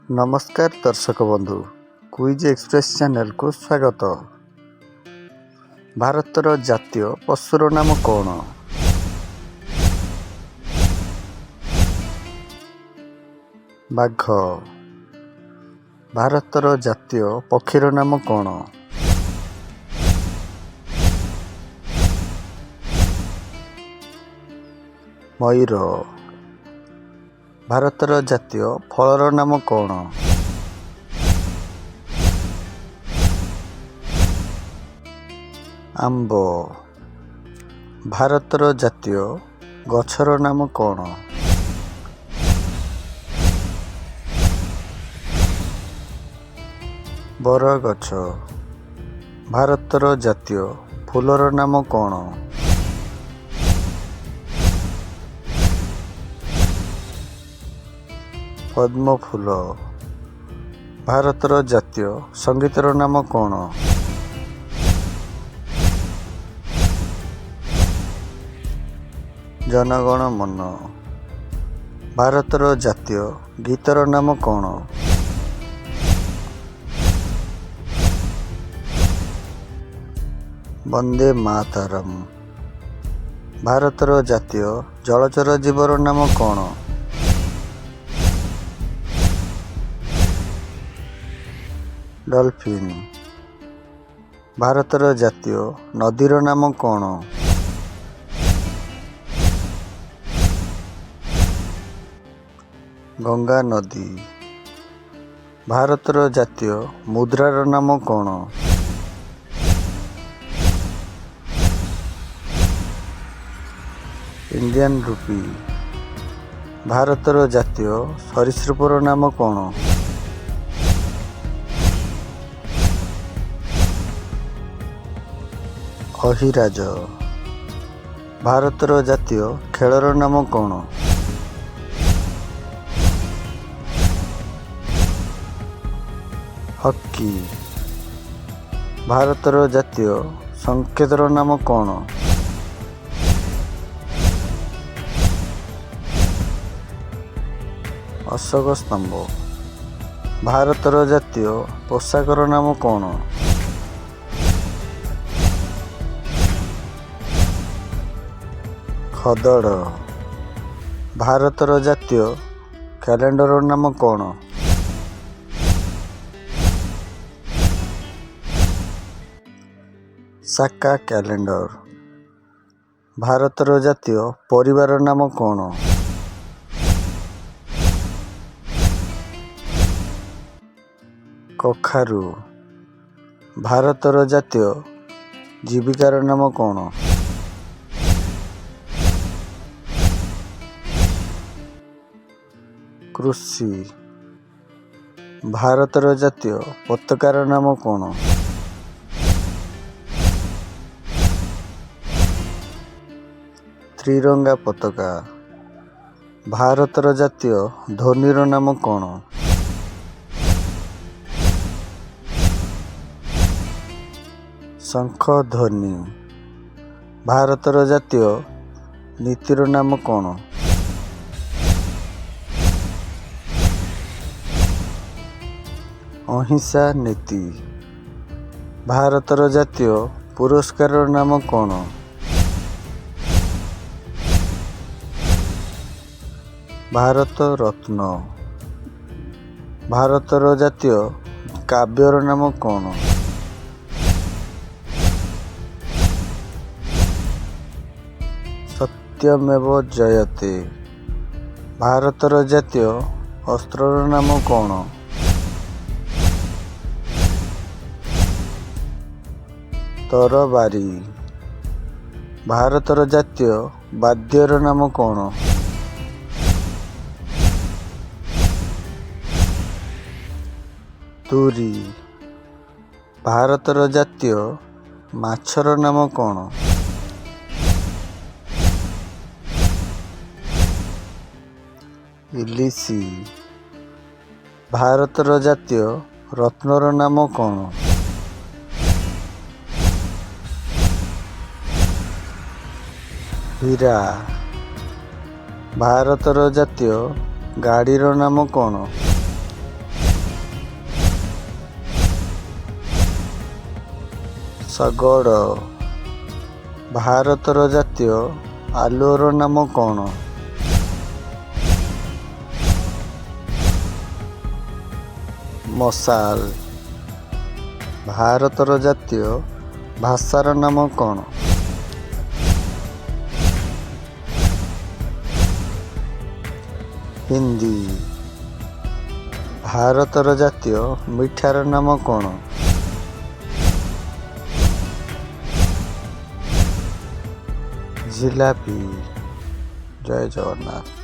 ନମସ୍କାର ଦର୍ଶକ ବନ୍ଧୁ, କୁଇଜ୍ ଏକ୍ସପ୍ରେସ୍ ଚ୍ୟାନେଲକୁ ସ୍ୱାଗତ। ଭାରତର ଜାତୀୟ ପଶୁର ନାମ କ'ଣ? ବାଘ। ଭାରତର ଜାତୀୟ ପକ୍ଷୀର ନାମ କ'ଣ? ମୟୂର। ଭାରତର ଜାତୀୟ ଫଳର ନାମ କ'ଣ? ଆମ୍ବ। ଭାରତର ଜାତୀୟ ଗଛର ନାମ କ'ଣ? ବରଗଛ। ଭାରତର ଜାତୀୟ ଫୁଲର ନାମ କ'ଣ? ପଦ୍ମ ଫୁଲ। ଭାରତର ଜାତୀୟ ସଙ୍ଗୀତର ନାମ କ'ଣ? ଜନଗଣ ମନ। ଭାରତର ଜାତୀୟ ଗୀତର ନାମ କ'ଣ? ବନ୍ଦେ ମାତରମ୍। ଭାରତର ଜାତୀୟ ଜଳଚର ଜୀବର ନାମ କ'ଣ? ଡଲଫିନ୍। ଭାରତର ଜାତୀୟ ନଦୀର ନାମ କ'ଣ? ଗଙ୍ଗା ନଦୀ। ଭାରତର ଜାତୀୟ ମୁଦ୍ରାର ନାମ କ'ଣ? ଇଣ୍ଡିଆନ୍ ରୁପି। ଭାରତର ଜାତୀୟ ସରୀସୃପର ନାମ କ'ଣ? ଅହିରାଜ। ଭାରତର ଜାତୀୟ ଖେଳର ନାମ କ'ଣ? ହକି। ଭାରତର ଜାତୀୟ ସଂକେତର ନାମ କ'ଣ? ଅଶୋକ ସ୍ତମ୍ଭ। ଭାରତର ଜାତୀୟ ପୋଷାକର ନାମ କ'ଣ? ଖଦଡ଼। ଭାରତର ଜାତୀୟ କ୍ୟାଲେଣ୍ଡରର ନାମ କ'ଣ? ସାକା କ୍ୟାଲେଣ୍ଡର। ଭାରତର ଜାତୀୟ ପରିବାର ନାମ କ'ଣ? କଖାରୁ। ଭାରତର ଜାତୀୟ ଜୀବିକାର ନାମ କ'ଣ? କୃଷି। ଭାରତର ଜାତୀୟ ପତାକାର ନାମ କ'ଣ? ତ୍ରିରଙ୍ଗା ପତାକା। ଭାରତର ଜାତୀୟ ଧ୍ୱନିର ନାମ କ'ଣ? ଶଙ୍ଖ ଧ୍ୱନି। ଭାରତର ଜାତୀୟ ନୀତିର ନାମ କ'ଣ? ଅହିଂସା ନୀତି। ଭାରତର ଜାତୀୟ ପୁରସ୍କାରର ନାମ କ'ଣ? ଭାରତ ରତ୍ନ। ଭାରତର ଜାତୀୟ କାବ୍ୟର ନାମ କ'ଣ? ସତ୍ୟମେବ ଜୟତେ। ଭାରତର ଜାତୀୟ ଅସ୍ତ୍ରର ନାମ କ'ଣ? ତରବାରୀ। ଭାରତର ଜାତୀୟ ବାଦ୍ୟର ନାମ କ'ଣ? ତୁରୀ। ଭାରତର ଜାତୀୟ ମାଛର ନାମ କ'ଣ? ଇଲିସି। ଭାରତର ଜାତୀୟ ରତ୍ନର ନାମ କ'ଣ? ହୀରା। ଭାରତର ଜାତୀୟ ଗାଡ଼ିର ନାମ କ'ଣ? ଶଗଡ଼। ଭାରତର ଜାତୀୟ ଆଲୁଅର ନାମ କ'ଣ? ମଶାଲ। ଭାରତର ଜାତୀୟ ଭାଷାର ନାମ କ'ଣ? ହିନ୍ଦୀ। ଭାରତର ଜାତୀୟ ମିଠାର ନାମ କ'ଣ? ଜିଲାପି। ଜୟ ଜଗନ୍ନାଥ।